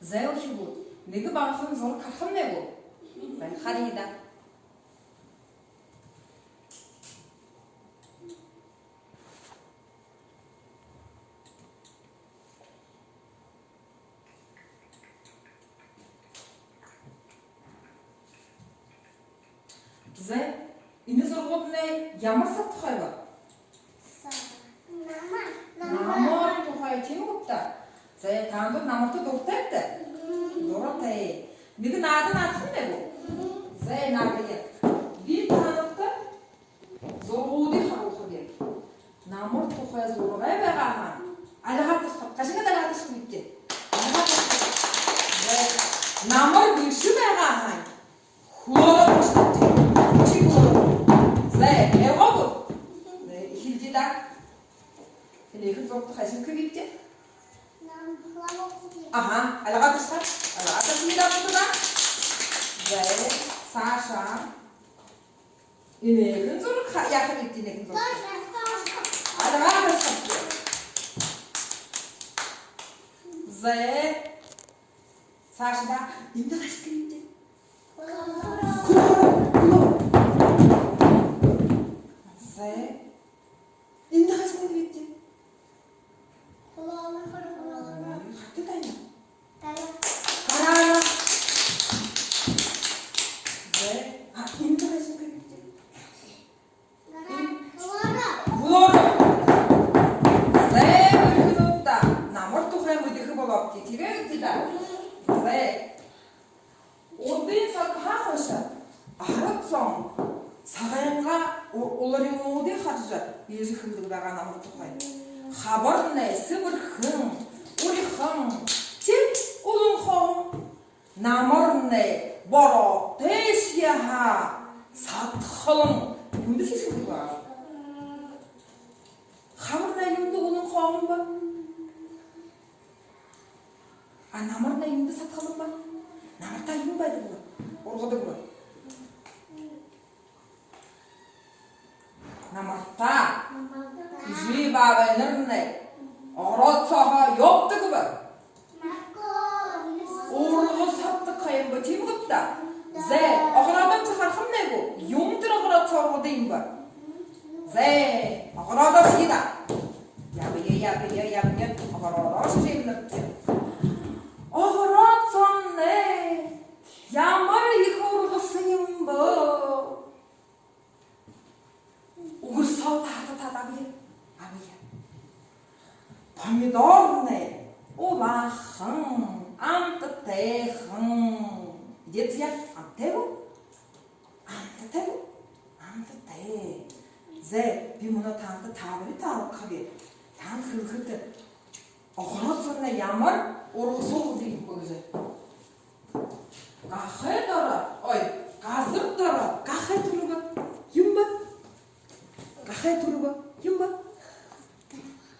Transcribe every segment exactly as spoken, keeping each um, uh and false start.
Зай, үхибүүд, нэгэ багахан зураг харахамнай гү? Зай, харая даа. Зай, энэ зурагууднай ямар саг тухай бэ? Намар. Намар тухай, тиимэ гүт даа? Зай, таанад намарта дуратай гүт даа? Дуратай. Нэгэ наада наадахамнай гү? Зай, наадая. Би таанадта зурагуудые харуулхаб. Намар тухай зураг байгаа һаа, альгаа ташахаб. Хашагта альгаа ташахаб гүт даа? Альгаа ташахаб. Зай, намар бэшэ байгаа һаа, хүлөөрөө ташахаб. Хүлөөрөө. Зай, ойлгоо гүт? Зай, эхилжэ даа. Энэхэн зурагта хашагта хэбэбди. Аха, альгаа ташахаб. Альгаа ташахаб даа. Зай, саашаа. Энэхэн зураг ха-, яахабибди, энэхэн зураг? Альгаа ташахаб. Зай. Саашаа даа. Эндэ хашагта хэбэбди. Зай. Эндэ хашагта хэбэбди. Хатад айна. Гараа. Зай. А, эндэ хашагта хэбэбди. Хүлөөрөө. Зай, бэрхэнүүд даа. Намар тухай мэдэхэ болообди, тиигээ гүт даа? Зай. Урдын сагһаа хойшо арад зон сагайнгаа у-, уларилнуудые хаража, иигэжэ хэлэдэг байгаа намар тухай. Хабарнай сэбэрхэн, урихан, тиин улам хооһон. Намарнай бороо тээшээ һаа садхалан. Юундэ шэшхэдэг бэ? Хабарнай юундэ улам хооһон бэ? А намарнай юундэ садхалан бэ? Намартаа юун байдаг бэ? Ургадаг бэ? Намартаа эжы баабайнарнай огород сооһоо юу абадаг бэ? Ургаса абадаг ха юм бэ, тиимэ гүт даа? Зай, огородоо харахамнай гү? Юун тэрэ огород соо ургадаг юм бэ? Зай, огородоо шье даа. Ябая, ябая, ябая, огородоо шье даа. Огород соомнай ямар ехэ ургаса юм бэ? Үгэр соо таһа татаад абая. Абая. Помидорнай улаахан, амтатайхан. Эдеэд заяа, амтатай гү? Амтатай гү? Амтатай. Зай, би мүнөө таанадта таабари таалгахаб. Таанад хэлэхэт. Огород соомнай ямар ургаса ургадаг юм бэ гэжэ. Гахай доро, ой, газар доро гахай түргөө юм бэ? Гахай түргөө юм бэ?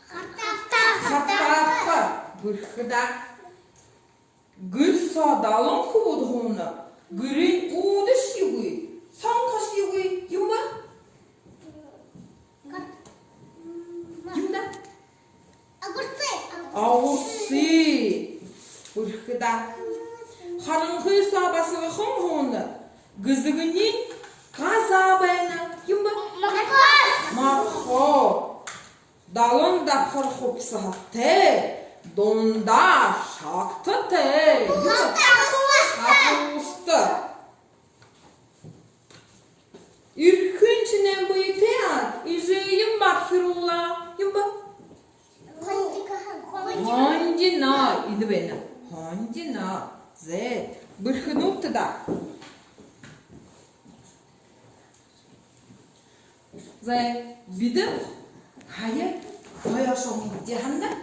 Хартаабха. Хартаабха. Бэрхэ даа. Гэр соо далан хүбүүд һууна. Гэрынь үүдэ шьегүй, сонхо шьегүй юм бэ? Юун даа? Огурцы. Огурцы. Бэрхэ даа. Харанхы соо басагахан һууна. Гэзэгэниинь газаа байна. Юун бэ? Морковь. Морковь. Далан дабхар хубсаһатай, дундаа шагтатай. Юун бэ? Капуста. Капуста. Эрхын шэнээн бэетэй аад, эжыем бархируулаа. Юун бэ? Хондино. Хондино. Энэ байна. Хондино. Зай, бэрхэнүүд даа. Зай, бидэ һая хоёр шоһон даа һанаа.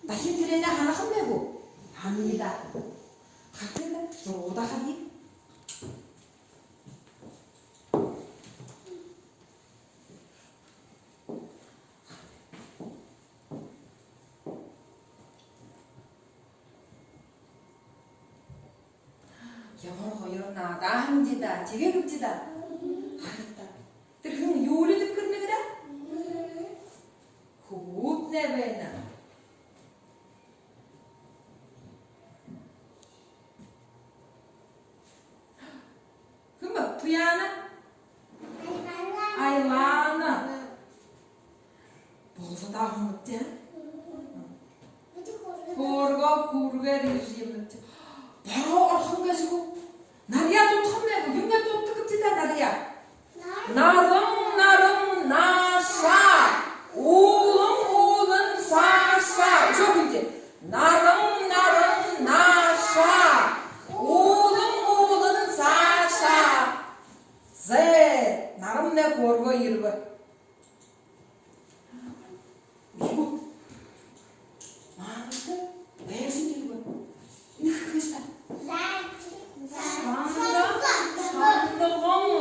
Дахин тэрэнээ һанахамнай гү? Һанаа даа. Хатыда зурагуудаа харая. Ямар гоёор наадаа һэмди даа, тиигээ гүбди даа. Харагты даа. Тэрэ хэн юулидэ бэхэрнэ гү даа? Хүбүүднай байна. Тээ. Хөөргөө хүргөөр иигэжэ юм тээ. Бороо орхон гээшэ гү? Наряа дуудахамнай гү? Юун гээд дууддаг гээбди даа наряа? Наран, наран, нааша. Уулан, уулан, сааша. Үшөө хүндэ. Наран, наран, нааша. Уулан, уулан, сааша. Зэ, наранмнай хөөргөө ерэбэ. Юу? Манда байшан ерэбэ. Энэ хэр гээшэб? Шанда-, шандаган.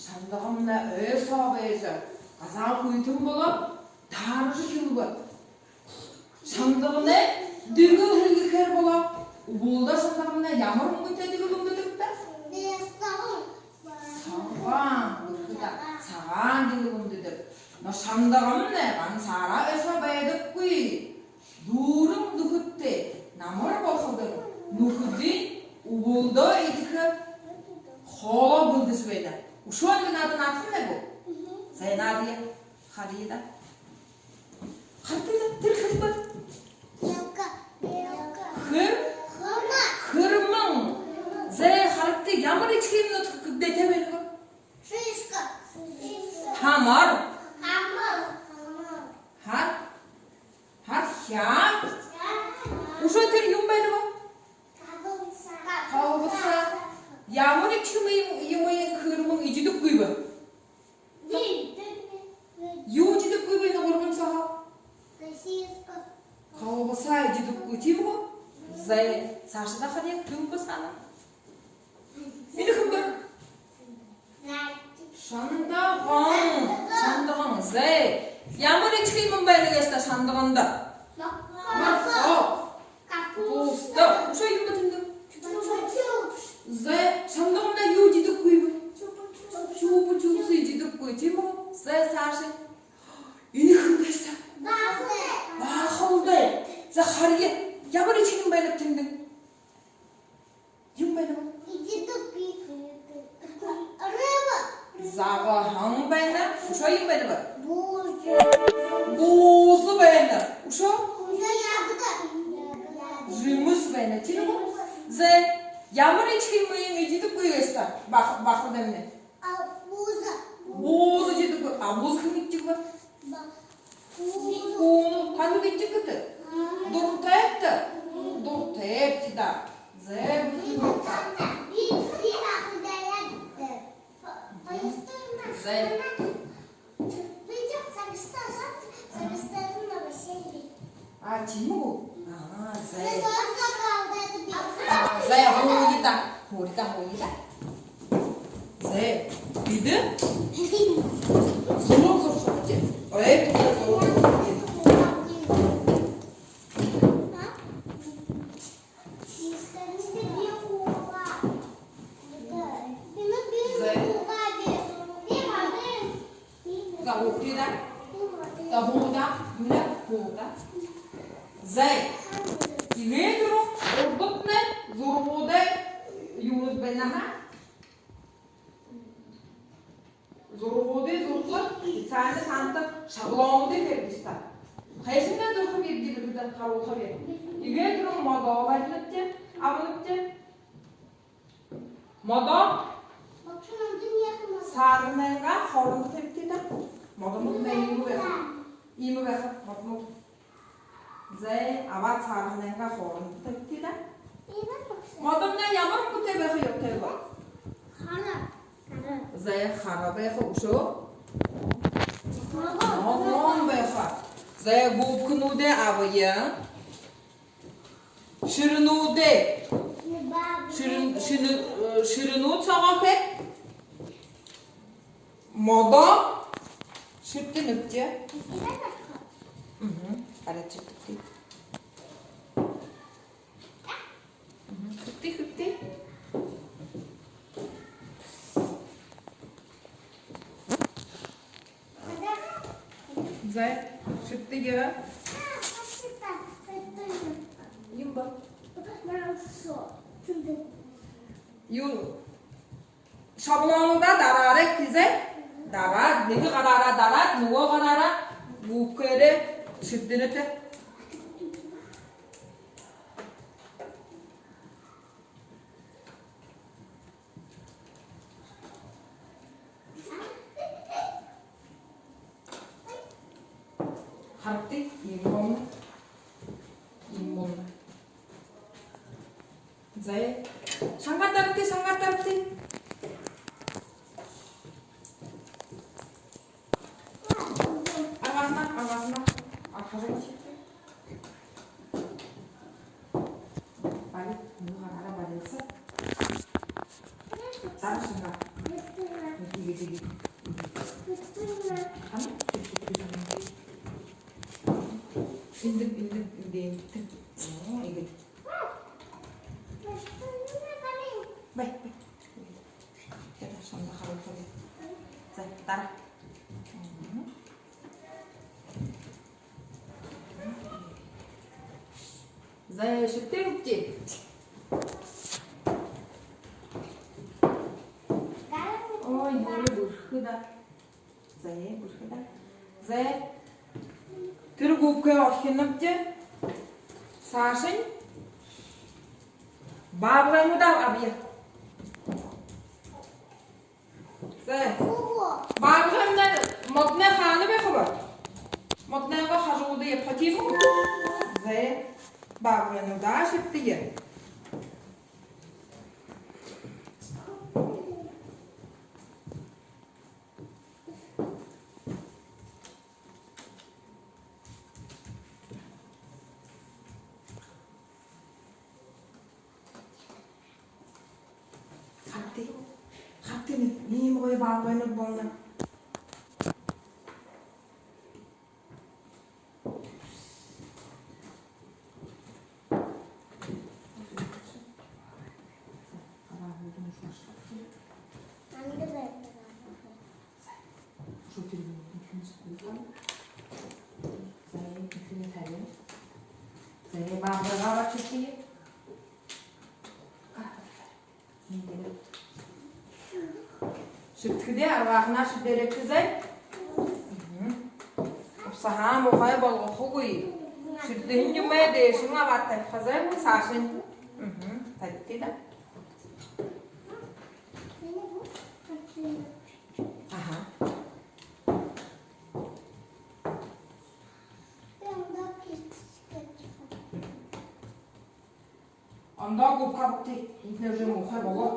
Шандагамнай ой соо байжа, газаа хүйтэн болоо, тааража эхилбэ. Шандаганай дэгэл хэлэхээр болоо. Үбэлдөө шандагамнай ямар үнгэтэй дэгэл үмдэдэг бэ? Сагаан, дурхада, сагаан дэгэл үмдэдэг. Но шандагамнай гансаараа ой соо байдаггүй. Дүүрэн нүхэдтэй, намар болоходонь нүхэдынь үбэлдөө эдихэ хоолоо бэлдэжэ байдаг. Үшөө нэгэ наада наадахамнай гү? Зай, наадая. Харая даа. Харагты даа, тэрэ хэр бэ? Белка, белка. Хэр? Хэрмэн. Хэрмэн. Зай, харагты, ямар эдихэ юумэнүүдтэй байна бэ? Шишка. Шишка. Хамар. Хамар. Хамар. Хар. Хархяа. Хархяа. Үшөө тэрэ юун байна бэ? Колбаса. Колбаса. Ямар эдихэ юумэ, юумэ хэрмэн эдидэггүй бэ? Юу эдидэггүй бэ энэ гурбан сооһоо? Сосиска. Колбаса эдидэггүй, тиимэ гү? Зай, саашадаа харая, хэн бэ саана? Энэ хэн бэ? Шандаган. Шандаган. Зай, ямар эдихэ юумэн байна гээшэб даа шандаганда? Морковь. Морковь. Капуста. Капуста. Үшөө юун бэ тэндэ? Чупа-чупс. Зай, шандаганда юу эдидэггүй бэ? Чупа-чупс. Чупа-чупс эдидэггүй, тиимэ гү? Зай, саашань. Энэ хэн гээшэб даа? Баахалдай. Баахалдай. Зай, харая. Ямар эдихэ юумэн байнаб тэндэ? Юун байнаб? Эдидэггүй. Рыба. Загаһан байна. Үшөө юун байнаб? Бууза. Бууза байна. Үшөө? Үшөө ябада. Жэмэс байна. Тиимэ гү? Зай, ямар эдихэ юумэ эдидэггүй гээшэб даа баах-, баахалдаймнай? А, бууза. Бууза эдидэггүй. А бууза хэн эдидэг бэ? Ба-, бууза. Хүнүүд, танууд эдидэг гүт? Аа. Дуратайбта? Дуратайбта даа. Зай, бү-, би, би баахалдаяад. Зай. А, тиимэ гү? А, зай. А, зай, һууя даа. Һууя даа, һууя даа. Зай, бидэ зураг зурахабди. Ой, бидэ зураг зурахабди. Зай. За, һууя даа. За, һууя даа. Һууя даа. Зай. Иигээд руу урдатнай зурагуудай юунүүд байна ха. Зурагуудай зураха специальна саанта шаблонуудые хэрэглэе даа. Хайшан даа зураха гээд, гээд харуулха гээд. Иигээд руу модо баринабди, абанабди. Модо саарһанайнгаа хоорондо табигты даа. Модомнай иимэ байха. Иимэ байха модомнай. Зай, абаад саарһанайнгаа хоорондо табигты даа. Модомнай ямар үнгэтэй байха ёһотой бэ? Хара. Хара. Зай, хара байха, үшөө? Ногоон. Ногоон байха. Зай, губкануудые абая. Шэрэнүүдые. Шэрэн-, шэрэн-, э, шэрэнүүд соогоо хээд. Модо шэртэнэбди. Мгм. Арай шэртэгты. Мгм. Хэгты, хэгты. Зай, шэртэ яа. Юм бэ? Юу, шаблонуудаа дараарайгты, зай. Дараад, нэгэ гараараа дараад, нүгөө гараараа губкээрээ Шэрдэнэт. Харагты, иимэ болоно. Иимэ болоно. Зай. Шангаар дарагты, шангаар дарагты. Аргаһанаа, аргаһанаа. Аргаһанаа. Бари, нүгөө гараараа барилса. Дара шангаар. Иигээд, иигээд. Ана, иигээд, иигээд. Эндэ, эндэ, эндэ, эндэ. Оо, иигээд. Бай, бай. Иигээд. Хада шанда харуулха. Зай, дара. Мгм. Зай, шэртэгты. Ой, Юля, бэрхэ даа. Зай, бэрхэ даа. Зай. Тэрэ губкэ орхинобди. Саашань баабгайнуудаа абая. Зай. Баабгаймнай модоной хаана байхаб? Модонойнгоо хажууда ябаха, тиимэ гү? Зай. Баабгайнуудаа шэртэе. Харагты. Харагты, иимэ гоё баабгайнууд болоно. Зай, баабгайгаа абаад шэртэе. Шэртэхэдээ аргаһанаа шэрдээрэгты, зай. Мгм. Уһаһаа муухай болгохогүй. Шэрдэһэн юумэ дээшэнь абаад табиха, зай, саашань. Мгм. Табигты даа. Аха. Ондоо губка абагты. Энэтнай уже муухай болоо.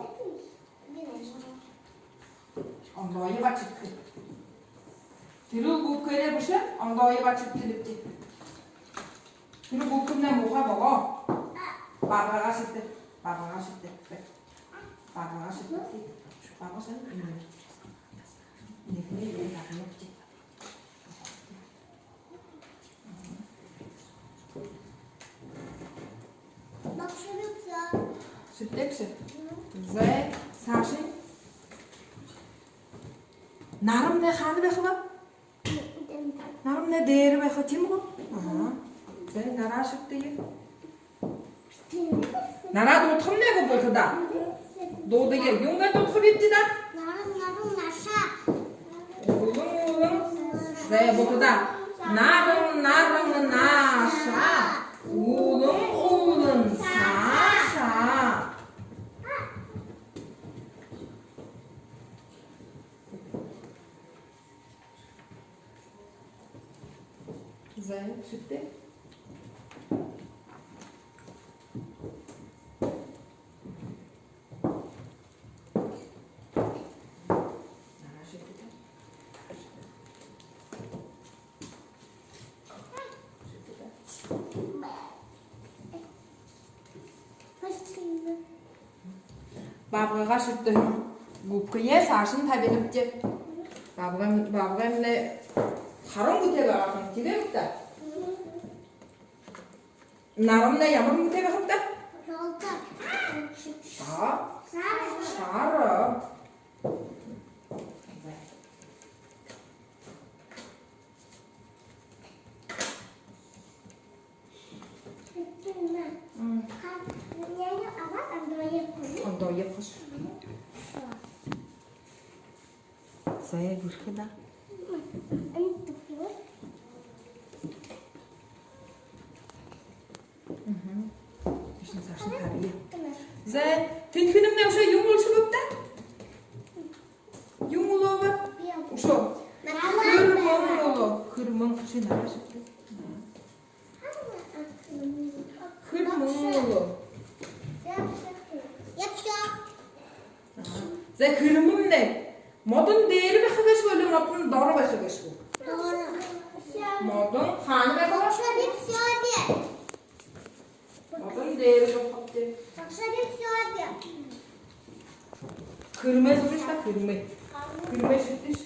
Ондоое абаад шэртэхэ. Тэрэ губкээрээ бэшэ, ондоое абаад шэртэгты. Тэрэ губкамнай муухай болоо. Баабгайгаа шэртэ. Баабгайгаа шэртэ. Баабгайгаа шэртэ. Баабгайгаа шэртэ. Энэтнай иигээд абанабди. Шэртэгты. Зай, саашань. Нарамнай хаана байхаб? Нарамнай дээрэ байха, тиимэ гү? Аха. Зай, нараа шэртэе. Нараа дуудахамнай гү бултадаа? Дуудая. Юун гээд дуудахабибди даа? Наран, наран, нааша. Үүлэн, үүлэн. Зай, бултадаа. Наран, наран, нааша. Үүлэн, үүлэн, сааша. Зай, шэртэ. Баабгайгаа шэртэһэн губкые саашань табинабди. Баабгай, баабгаймнай харан үгтэй байгаа һэн, тиигээ гүт даа? Нарамнай ямар үгтэй байхаб даа? Жолто. Шара. Шара. М. Ондоо ябахаш. Зай, бэрхэ даа. М. Мгм. Тиишэнь саашань харая. За, Тэнхэнэмнай үшөө юун болошобоб даа? Юун болооб? Үшөө. Хэрмэн болоо. Хэрмэн. Ши наашаа шэгты. Хэрмэн болоо. Я всё. За, хэрмэмнай модон дээрэ байха гээшэ гү, али модон доро байха гээшэ гү? Доро. Модон хаана байха? Багшаа, би всё опять. Модон дээрэ байха гээшэ. Багшаа, би всё опять. Хэрмээ зурыш даа, хэрмээ. Хэрмээ шэгтыш.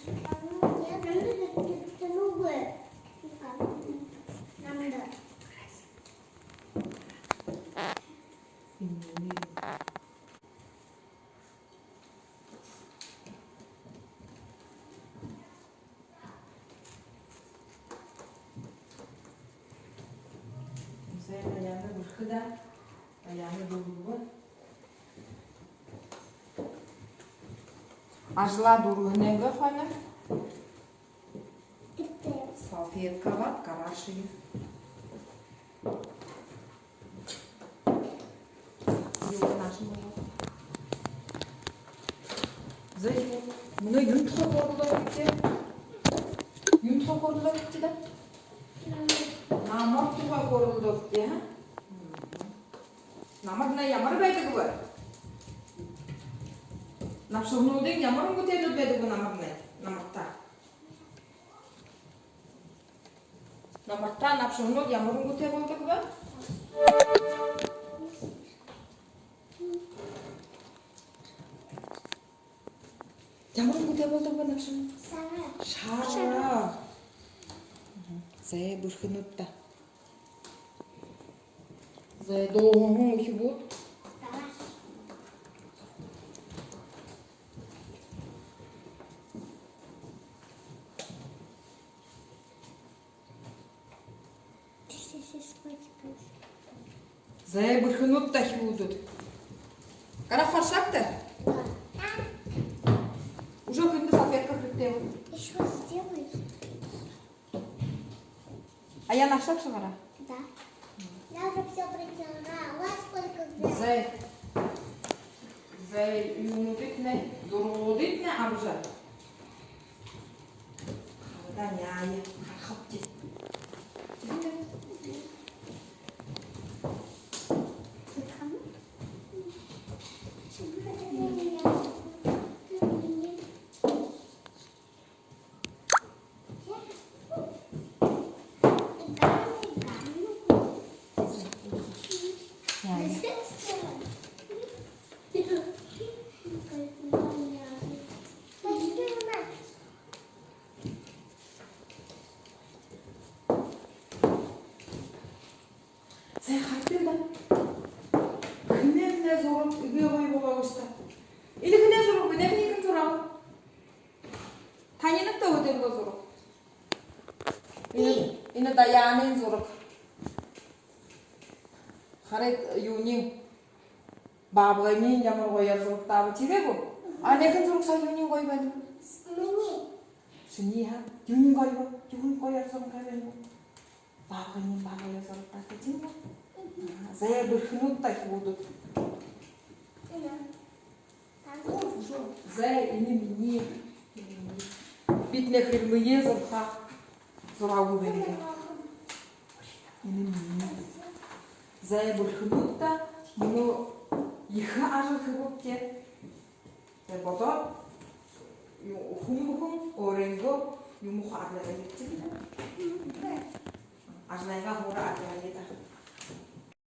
Зай, Баяна бэрхэ даа. Баяна дүүргэбэ. Ажалаа дүүргэһэнэйнгээ хойно салфетка абаад, гараа шые. Юу наашань болоо? За, юу? Мүнөө юун тухай хөөрэлдөөбди? Юун тухай хөөрэлдөөбди даа? Намар тухай хөөрэлдөөбди, а? Намарнай ямар байдаг бэ? Набшаһануудынь ямар үнгэтэйнүүд байдаг бэ намарнай? Намартаа. Намартаа набшаһанууд ямар үнгэтэй болодог бэ? Ямар үнгэтэй болодог бэ набшаһанууд? Шара. Шара. Мгм. За, бэрхэнүүд даа. За, дууһаһан үхибүүд. За, бэрхэнүүд даа, үхибүүд. Гараа харшаабта? Үшөө хэндэ салфетка хэрэгтэй бэ? Ещё сделай. А я нашла ши гараа? Да. Я уже всё протирала. Вот сколько взяла. За. За, юунуудыетнай, зурагуудыетнай абажа. Хабаадаа няая, харахабди. Зай, харагты даа. Хэнэймнай зураг эгээ гоё болоо гээшэ даа. Энэ хэнэй зураг, энэ хэнэйхин зураг? Танинаг даа, үдэр гү зураг? Энэ, энэ Даянын зураг. Харагты, юуниинь, баабгайниинь ямар гоёор зурагтааба, тиигээ гү? А энэхэн зураг сая юуниинь гоё байна? Минии. Шинии, ха? Юуниинь гоё бэ? Юуниинь гоёор зурагтай байна? Баабгайниинь баабгайгаар зурагтаатай, тиимэ гү? Мгм. Аа, зай, бэрхэнүүд даа, үхибүүд. Мгм. Зай, энэ минии. Бидэнэй хэрмэеэ зураха зураг байна. Энэ минии. Зай, бэрхэнүүд даа, мүнөө ехэ ажал хэбэбди. Тээ, бодоод, юу, хүн бүхэн өөрынгөө юумэ хуу ажалайгаа хэжэ байна. Ажалайгаа хуу ажалайгаа.